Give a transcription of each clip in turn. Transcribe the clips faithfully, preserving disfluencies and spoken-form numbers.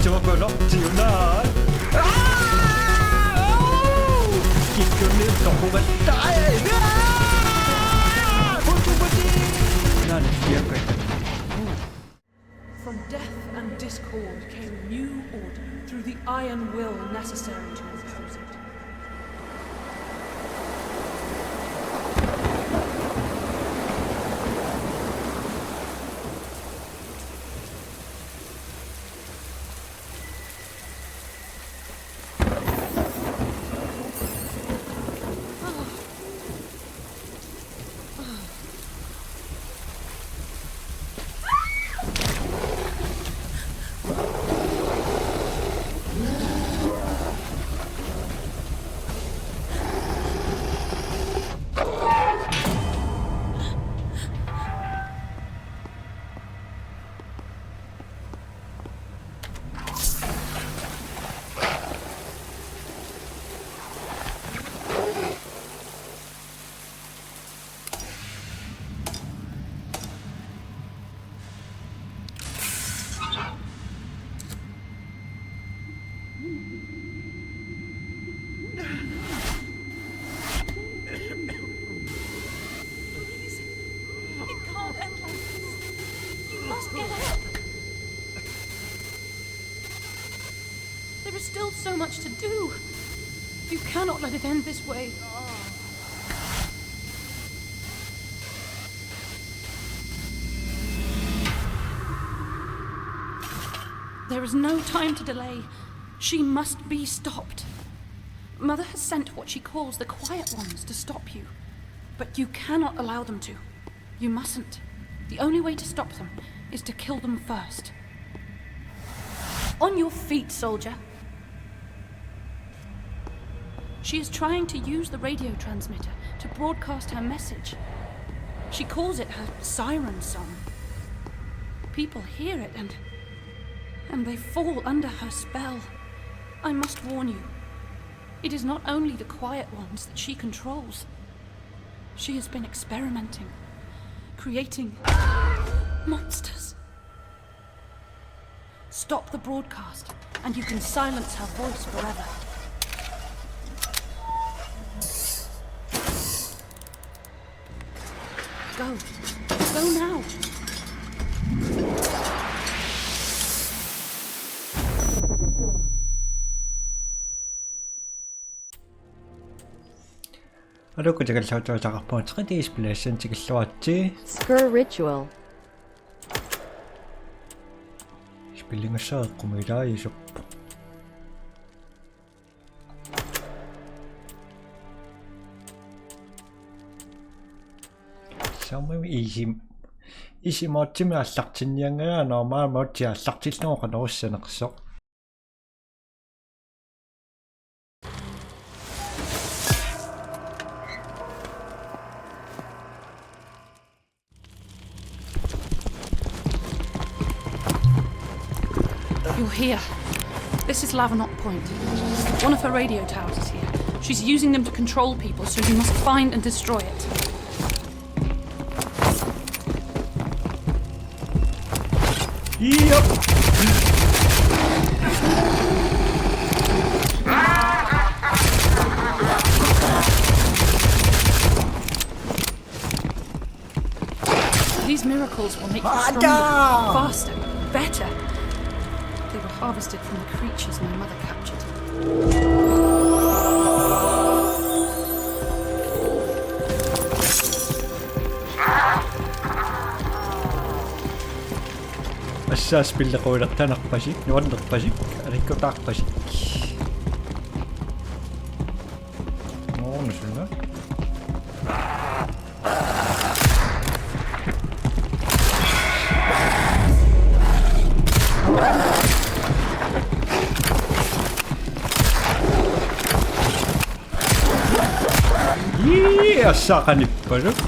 Chocolate tonight. Ah! Oh! Kikkunni toqugatta. Ah! Puti, puti. Nani, kiakka. From death and discord came new order through the iron will necessary to impose it. Please, it can't end like this. You must get up. There is still so much to do. You cannot let it end this way. There is no time to delay. She must be stopped. Mother has sent what she calls the Quiet Ones to stop you, but you cannot allow them to. You mustn't. The only way to stop them is to kill them first. On your feet, soldier. She is trying to use the radio transmitter to broadcast her message. She calls it her siren song. People hear it and, and they fall under her spell. I must warn you. It is not only the Quiet Ones that she controls. She has been experimenting, creating monsters. Stop the broadcast, and you can silence her voice forever. Go. Go now. Aluu, tikilluaritsi, taqarpoq three D Splashian tikilluaritsi. Skur Ritual. Spillingassaq eqqumiilaarpoq. Sammimi isim-, isimaatsimi aallartinnianngilanga, normal mode aallartillugu qanoq issanersoq. You're here. This is Lavenant Point. One of her radio towers is here. She's using them to control people, so you must find and destroy it. Yep. These miracles will make you stronger, faster, better. They were harvested from the creatures my mother captured. Assaas pillequulertanarpasik, nuannerpasik, alikkutaarpasik. Nuannersunga. Ii, assaaqanippaluk.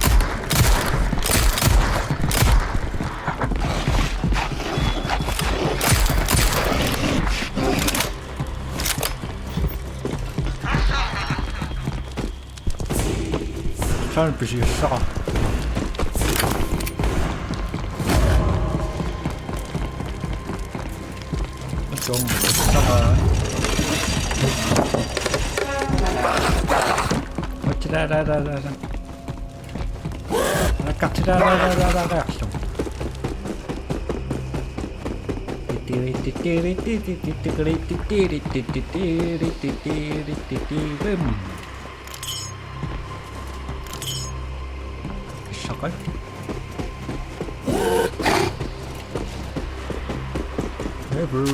Taanna pisiassara. Tom, tom. What did I, da, da, da, da? Nakkartila, da, da, da, da, da. Soqal. Ever.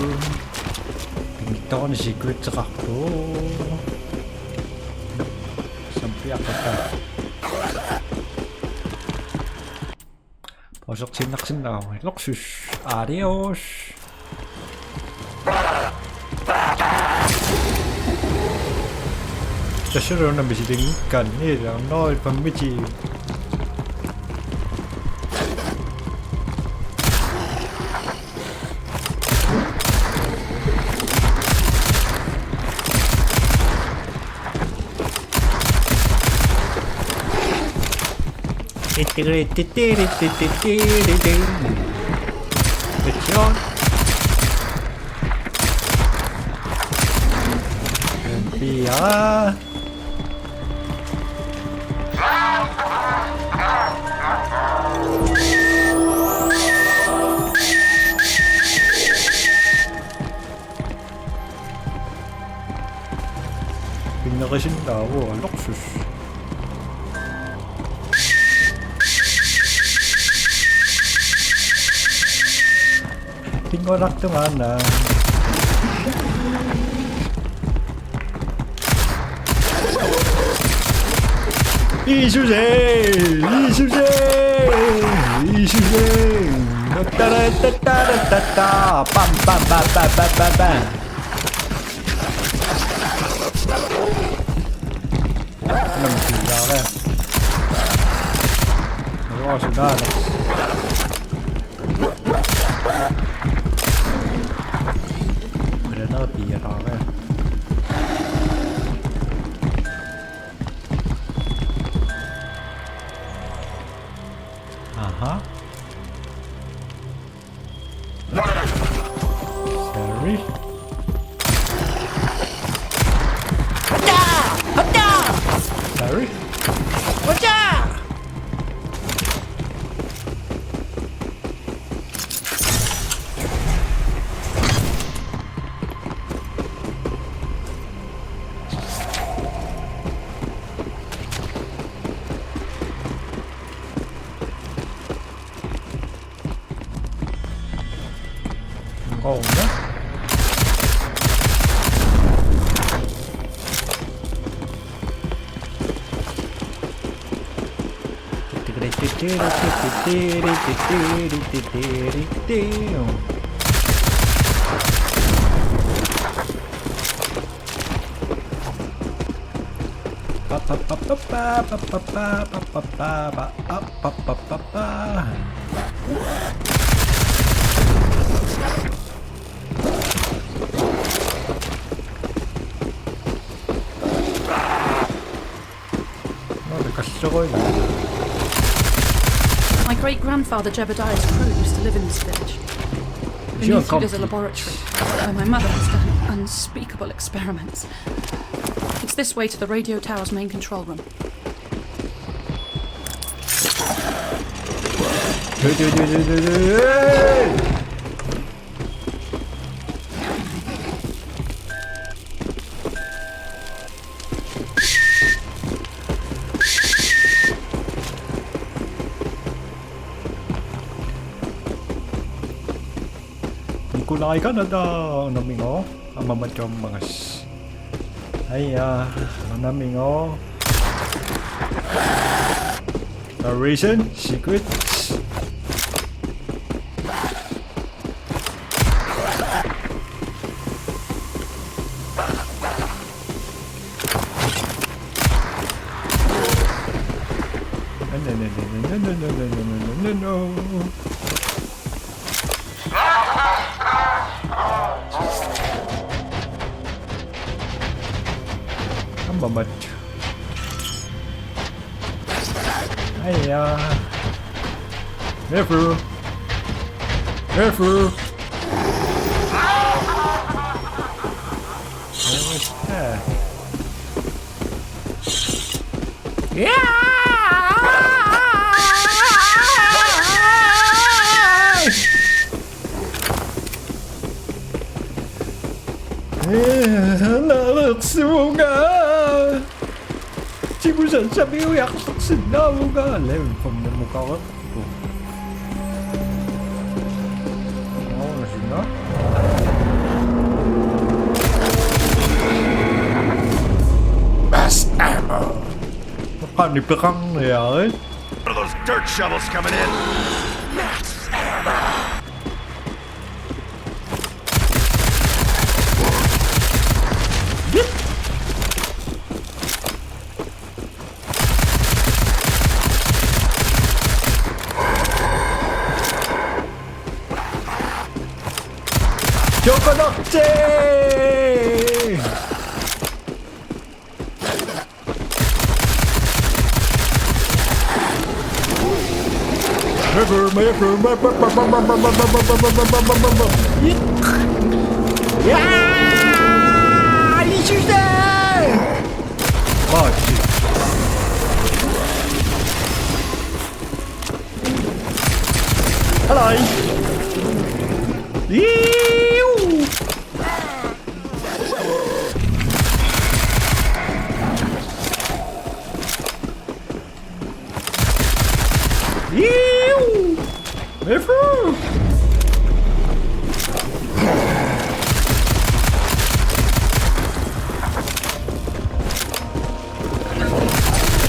Pinngitsoorani secret-eqarpoq. Sampiaqata. Posersinnarsinnaavoq. Luksus. Adios. Tassuuna misilinngikkaanni, ila, no, ippammiti. Headshot. Pia. Pinngitsoorsinnaavoq, luksus. Pinngorartungaana. Isuse! Isuse! Isuse! Tattara tattara tatta! Pam, pam, pam, pam, pam, pam, pam. Anam pilaare. Ero sudaana. Ero pilaare. Aha. Sorry. Sorry. Go, ne? Nå, det kan slå i. My great grandfather Jebediah's crew used to live in this village. Beneath it is a laboratory where my mother has done unspeakable experiments. It's this way to the radio tower's main control room. Nikolai Canada, namingo, ama machom mangas. Aya, namingo. The reason, secrets. Ambamat. Hiya. Careful. Careful. Ja! Ee, naareersimavunga. Tigusassamiuiartorsinnaavunga. Level fem-imukareerpoq. Nå, hvad synes du? Mass ammo. Qanipeqarniarit. One of those dirt shovels coming in. Mass ammo. Chocolate! Ja! Iisuuste! Oh, shit. Hello. Iu! Iu! Efu!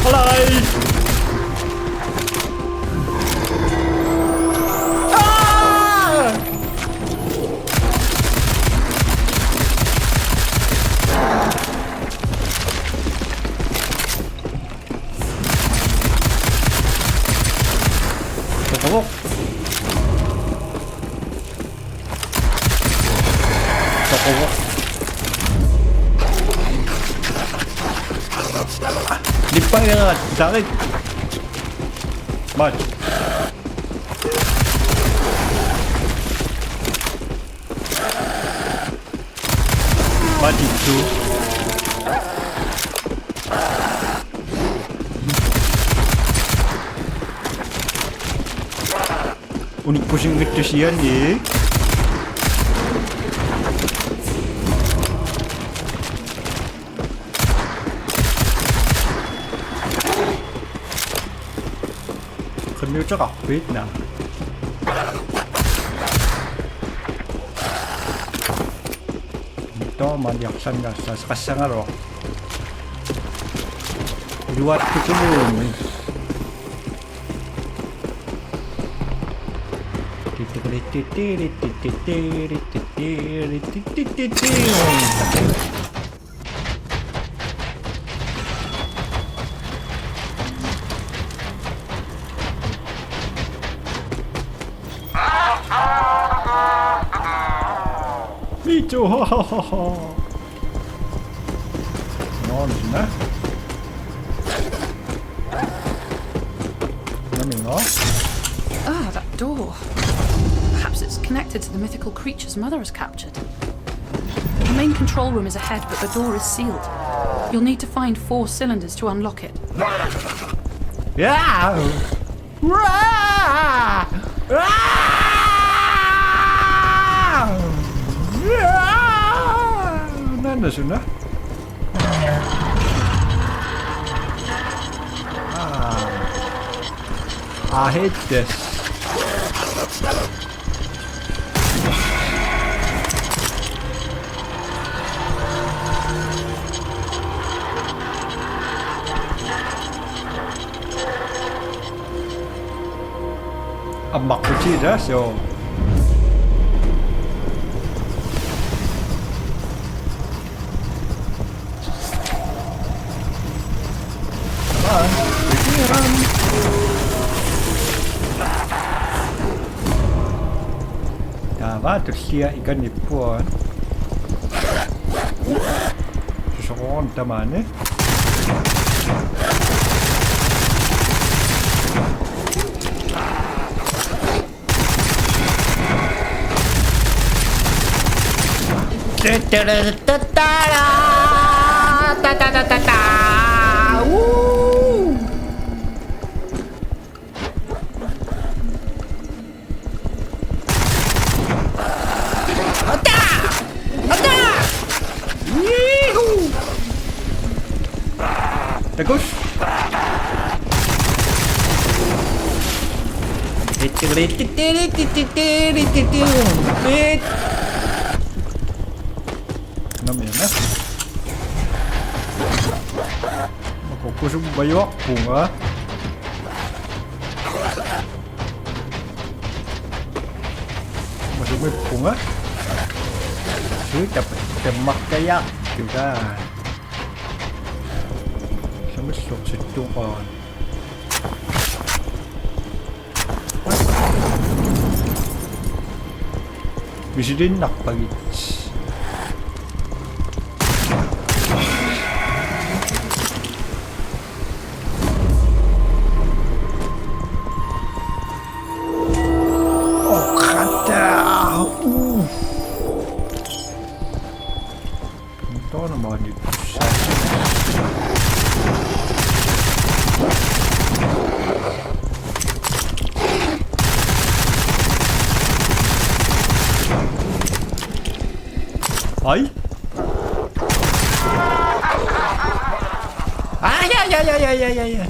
Hello! Ah! Toqovoq. Toqovoq. Nippaageraat tarik. Maat. Matitsu. Unikkusinngitsusiani. Qimmiuteqarpit naa? Toomaliarsangassaaseqassagaluaq. Iluatsikuluunni. Me too, ha ha ha ha. Nå, men sådan er. Hvad mener du? Ah, that door. Perhaps it's connected to the mythical creatures Mother has captured. The main control room is ahead, but the door is sealed. You'll need to find four cylinders to unlock it. Ja! Uraa! Uraa! Uraa! Nanda suna. Ah. I hate this. Ammaqqutiilaassuuvoq. Taava tullia ikanippugut. Susoqarami tamaani. Uu. Takuss. Namina. Makukkusummajuarpunga. Masumippunga. Sui tap-, tammartajaartugaa. Samilluarsittuuqaat. Misiliinnarpagit. Oqataa. Uu. Taanna maani. Ai. Ai, ai, ai.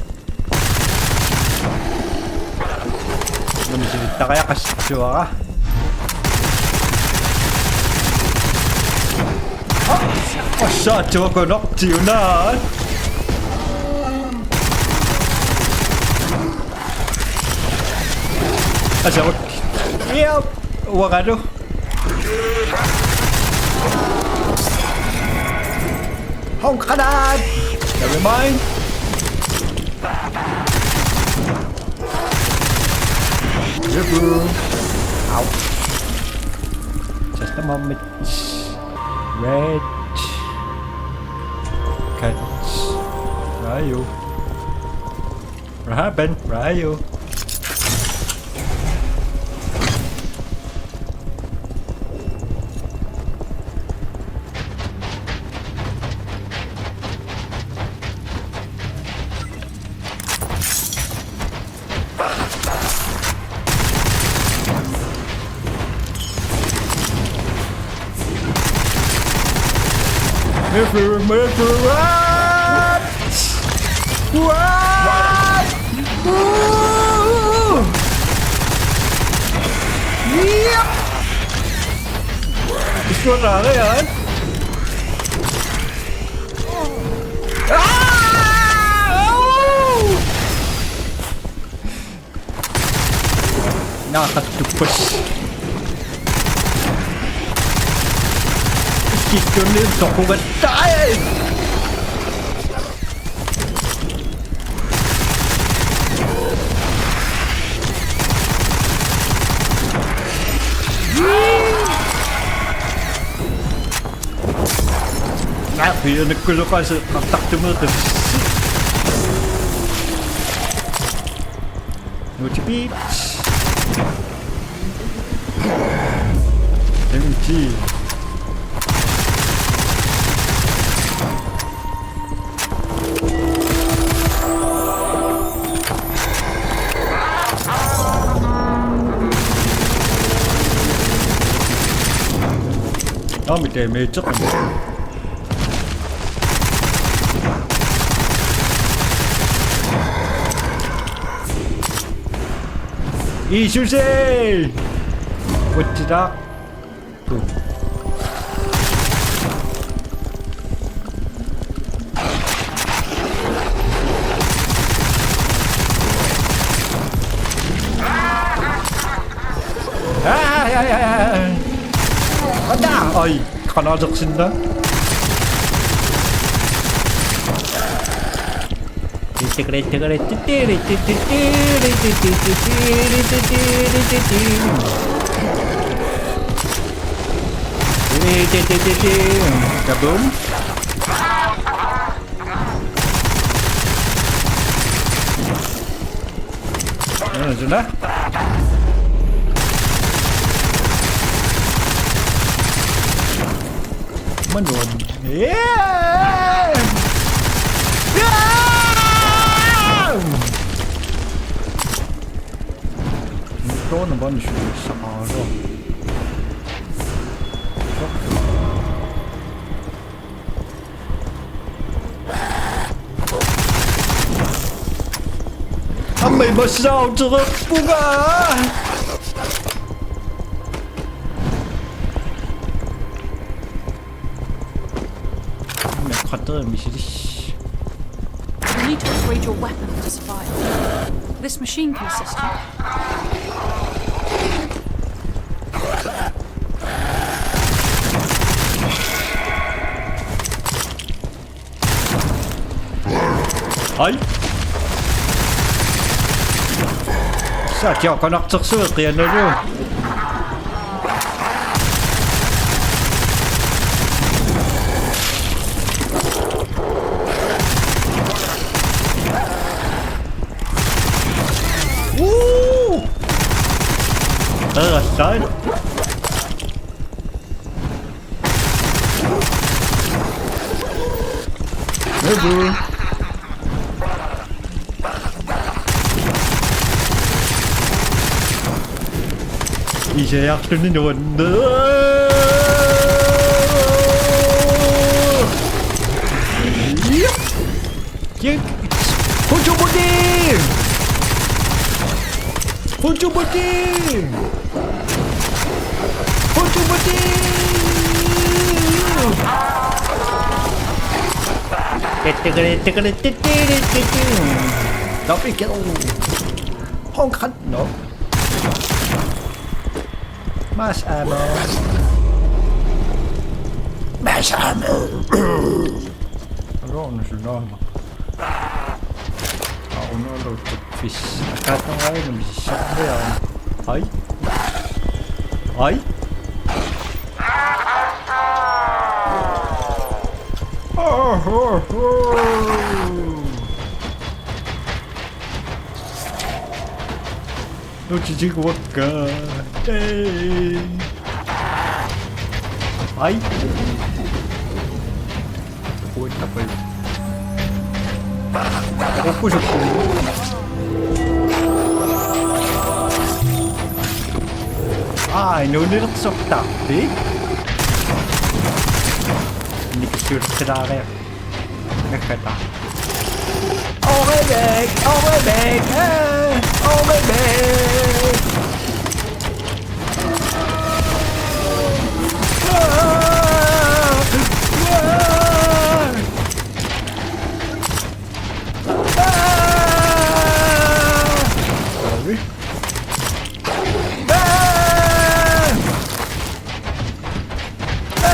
Nunisivittariaqassuara. Assaatsuakunortiunaat. Asavut. Iap. Uangalu. Håndgranat! Never mind. Au. Just a moment. Red. Cut. Where are you? What happened? Where are you? Move through, move through, run! Run! Ooh! Yep! It's not there, huh? Ah! Oh! Naaqattuppas. Iskittunni toqugattaai. Naa, pianakkuloqaasi qartartumeeqis. Nutipit. M G. Aamma damage. Isuse! Utsilaaq. Boom. Ai, ai, ai, ai. Ata! Ai, qanaatersinna. Kaboom. Suna? Manuan. Yeah! Yeah! Tuuna maani suli saqaarlugu. Massaatereerpunga! Naqqaterimisilis. You need to upgrade your weapon to survive. This machine can assist you. Ai. Saatioqanartersueqqiannalu. Uu! Qeerassaat. Hello. Iseaq tunni nuanne. Jek. Hujumuni! Hujumuni! Hujumuni! Double kill. Hong Kong, no. Mass ammo. Mass ammo. Alor, nu sulaama. Aa, una lo tupis. Akaatangaanut misissorniaruk. Ai. Ai. Oh, oh, oh. Nutitiguakka. Ei. Ai. Uikkapaj. Ukkusukku. Ai, nuunnersortarpit. Nikissuussilaariaq. Nakkata. Overvægt, overvægt, øh, overvægt. Ah, ah. Ah. Sorry. Ah! Ah!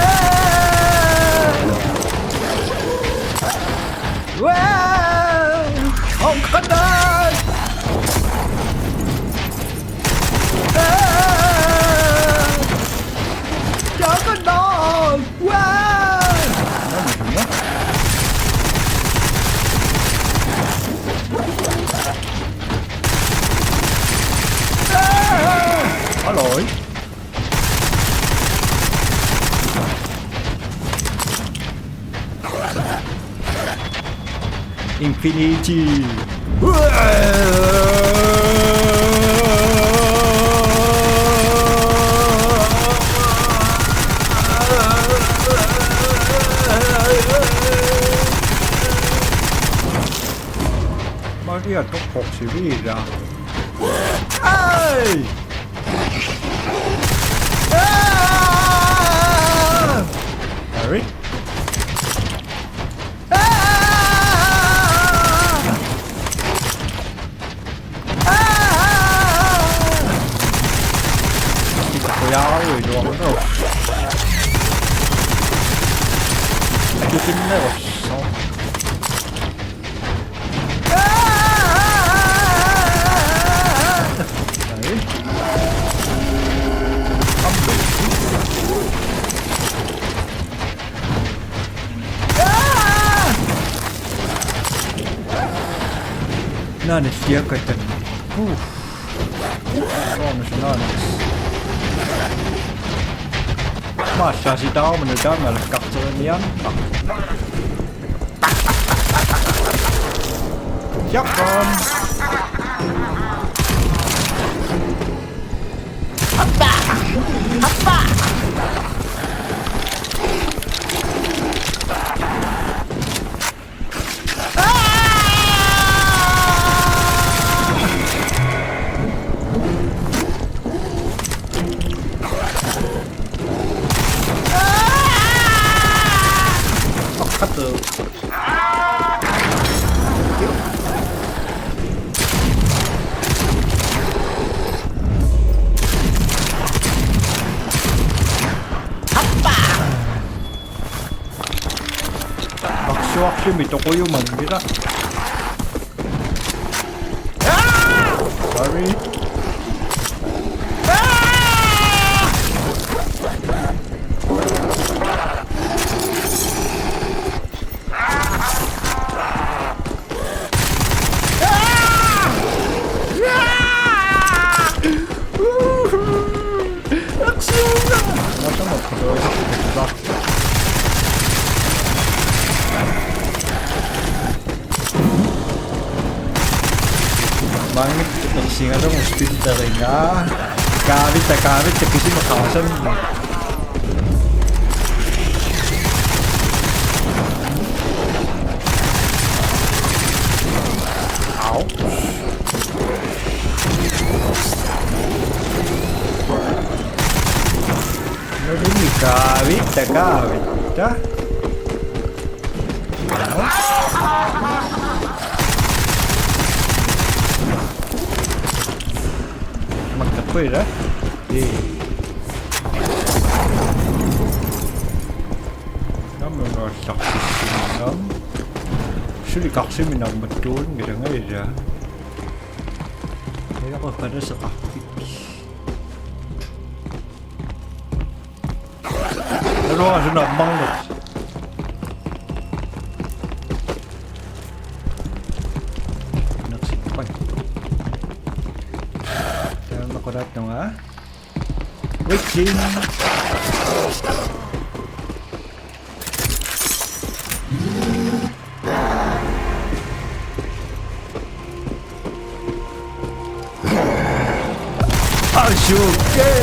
Wow! Oh, come on! Ah! Juggernaut! Wow! Ah! Hallo. Infinity. Maria, tokkoq siviila. Ai! Ah! Harry? Ah! Ah! Kita kujaui tuohon. Kiitos. Naani siakatan. Uff. Soorlu sunaana. Maassaasitaarumanu taanna alakkarteriniarpa. Siaqqam. Appa! Appa! Ah! Arsuarlumi toqujumanngilaq. Sorry. Maanngitsoq ersigalugu splitteringa. Kaavitta, kaavitta, kisimi qaasanni. Au. Nalimi kaavitta, kaavitta. Makka puira. Ee. Namma unaassaqqissinnaam. Suli karsiminarmat tuunngilanga ila. Ilaqutariseqarpik. Naluara suna ammarnersi. Nersippai. Taanna qulaattunga. Witching. Ashuke!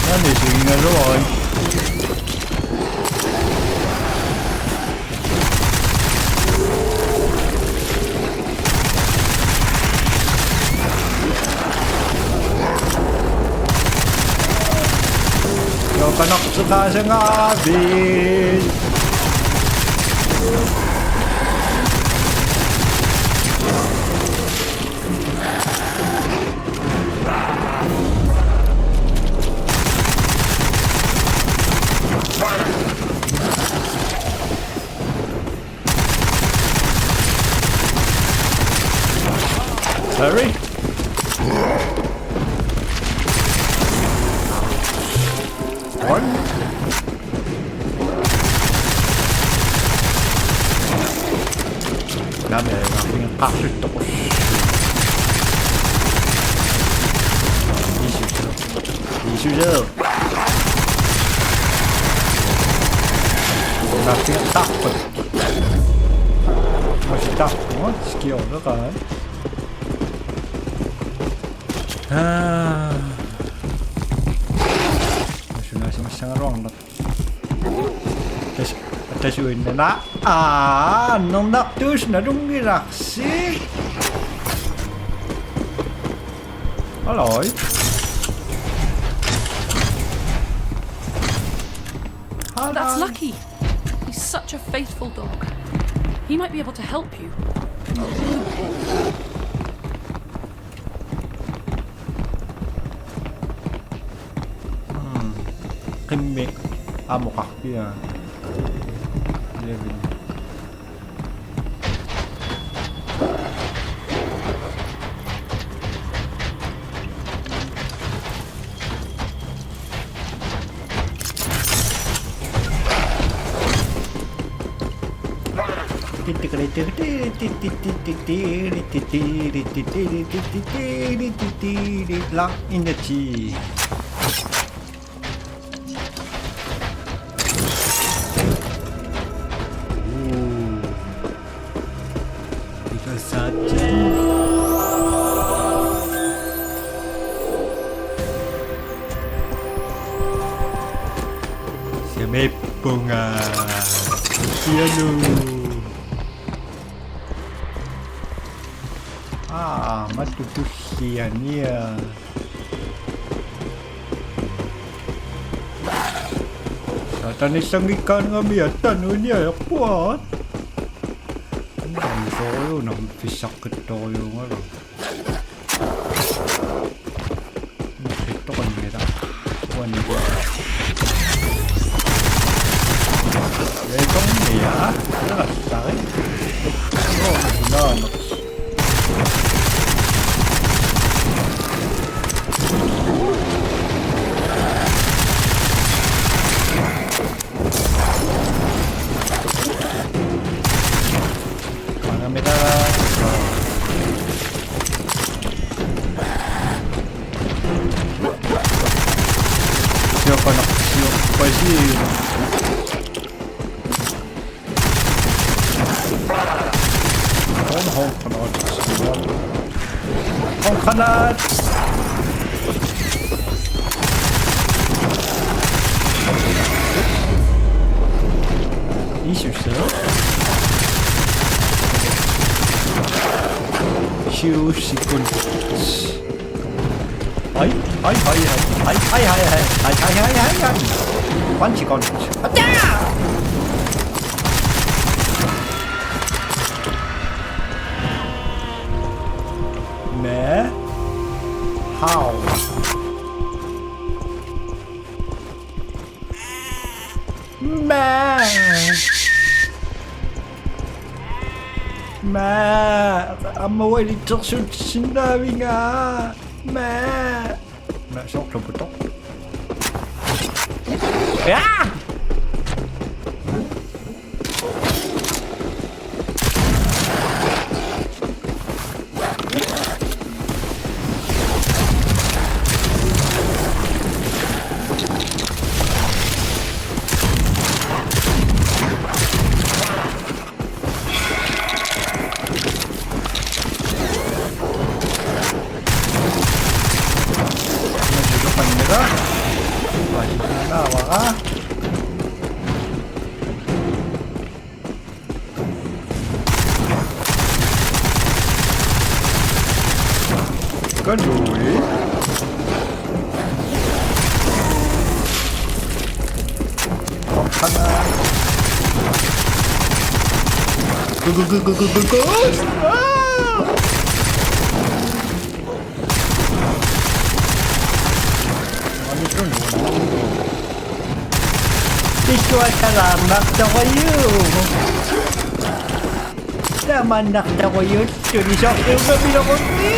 Nani singaluai? Yoqanarteqaasangaavi. Harry? One? Naamik, naamik, qarsuttoq. Isu. Isu. Naamik, tarput. Masih tarput, skiorneqaa. Aa. Masih, masih, masih, ngarang. Tas-, tasuinnana. Aa, nernartuusoq nalunngilarsi. Hallo. That's Lucky. He's such a faithful dog. He might be able to help you. Hmm. Qimmi amoqarpia. Eleven. Laa, energy. Uu. Ika saja. Siamippunga. Sianu. Aa, matutulliania. Satanillanngikkaanngami attanuiniarpuat. Anna sorujuunam pissaqqittorujuungalu. Naqittoqanngila. Uani. Ekonnia. Naqattari. Naqattari. Qangamita. Siorpana, siorpasi. Hold, hold, hold, hold. Håndgranat! Iisussaq. Syv sekund. Hej, hej, hej, hej. Hej, hej, hej, hej. Hej, hej, hej, hej, hej. One second. Attack! Mæ? How? Mæ? Mæ? Aamma ualitsersuussinnaavinga. Mæ? Mæ, soorlu putoq. Ja! Kanjui. Go, go, go, go, go, go, go! Ah! Pisuassagaannartorujuk. Taamannartorujuk. Tunisorluunngamiloorunni.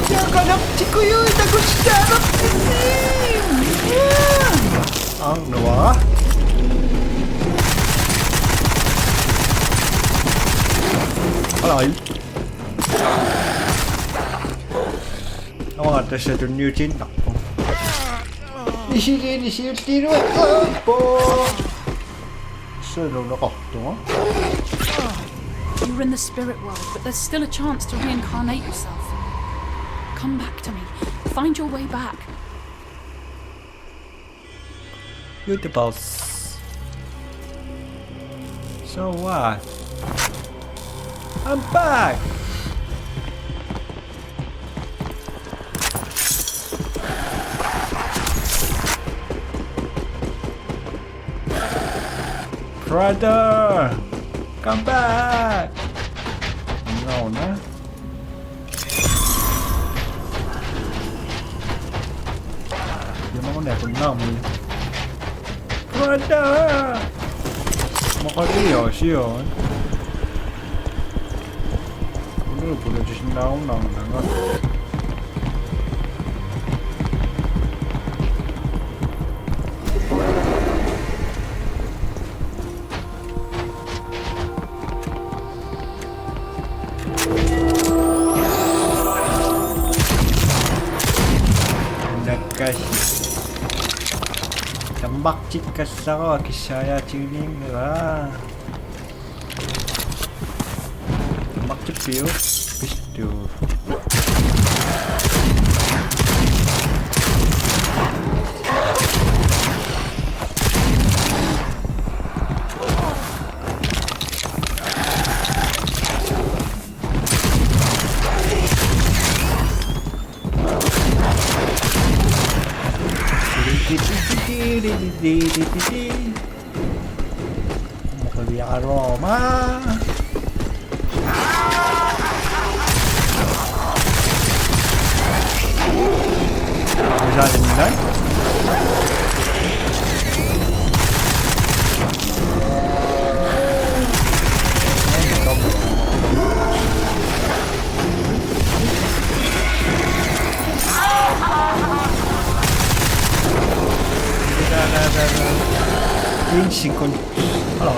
Takanartikujuit takussaanerpinni. Arnua. Alai. Nå, tassa tunniutiinnarpoq. Isiliini siulliinuarpoq. Suluneqartunga. You're in the spirit world, but there's still a chance to reincarnate yourself. Come back to me. Find your way back. You're the boss. So what? I'm back! Brother! Come back! No, no. Imaannguna kunnaami. Brother! Maqalia sian. Unu puna tisinnaunanga. Nakkas. Tammartikkassara kissaajaatiginngilara. Tammartippiuk? Pistol. Ti, ti, ti, ti. Mukaviaroma. Usalinna. Insikun. Hello.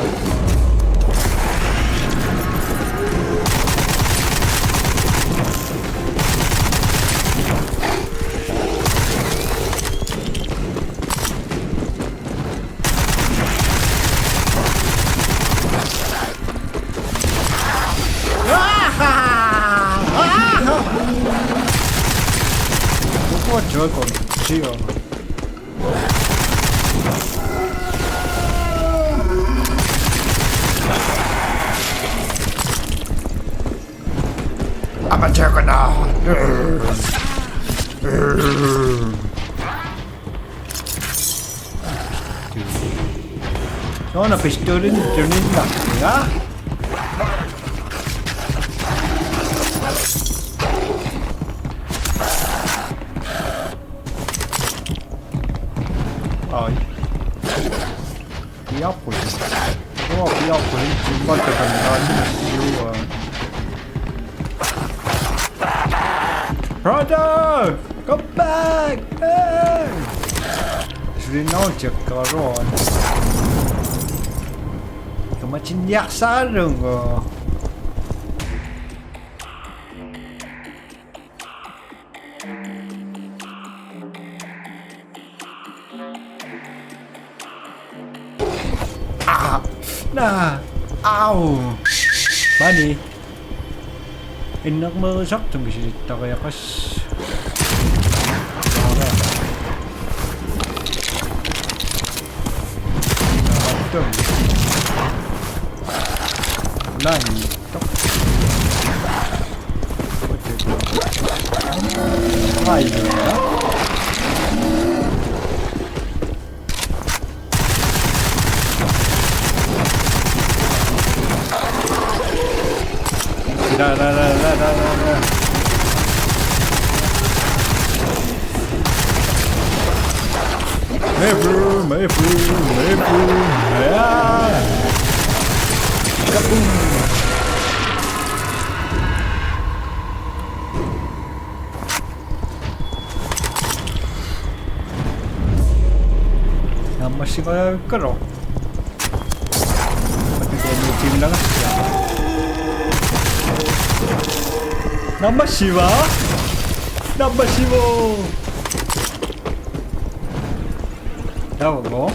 What joke on Geo? I'm a juggernaut. Sooruna pistolin tunilla. Ja? Ai. Piappui. Oh, piappui. Vaikka kannattaa sinne. Brother! Come back! Hey! Suli nautikkaruan. Kamatinniarsaalunga. Ah! Naa! Au! Mani. Innermeerisartumi silittariaqas. Nine. Ai, da, da, da. Mevru, mevru, mevru. Ja. Kaboom. Naammassivajavikkalu. Naammassiva? Naammassivo? Taava.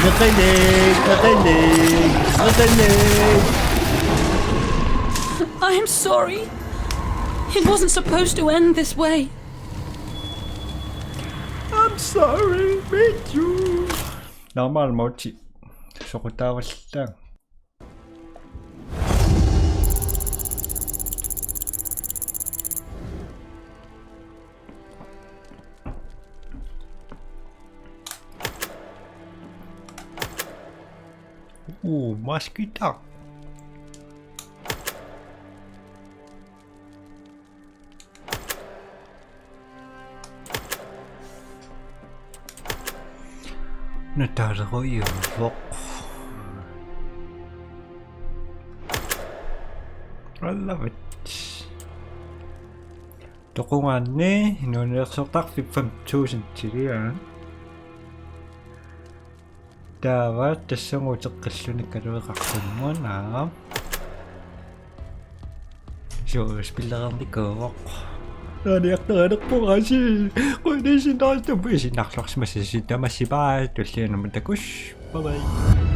Meqilluarit, meqilluarit, meqilluarit. I'm sorry. It wasn't supposed to end this way. I'm sorry, me too. Normal mode. Soqutaavallaaq. Uu, maskita. Nutaalerujuuvoq. I love it. Toqungaanni nuannersortarfik fem tusind tiliaa. Taava tassunga uteqqilluni kalueqartummun, aa. Suu, spillereernikuuvoq. Naaniartariaqarpoq aasiit. Qujanaq isiginnaarluarsimasasi, taamaasillunga tulliani aamma takuss'. Bye bye.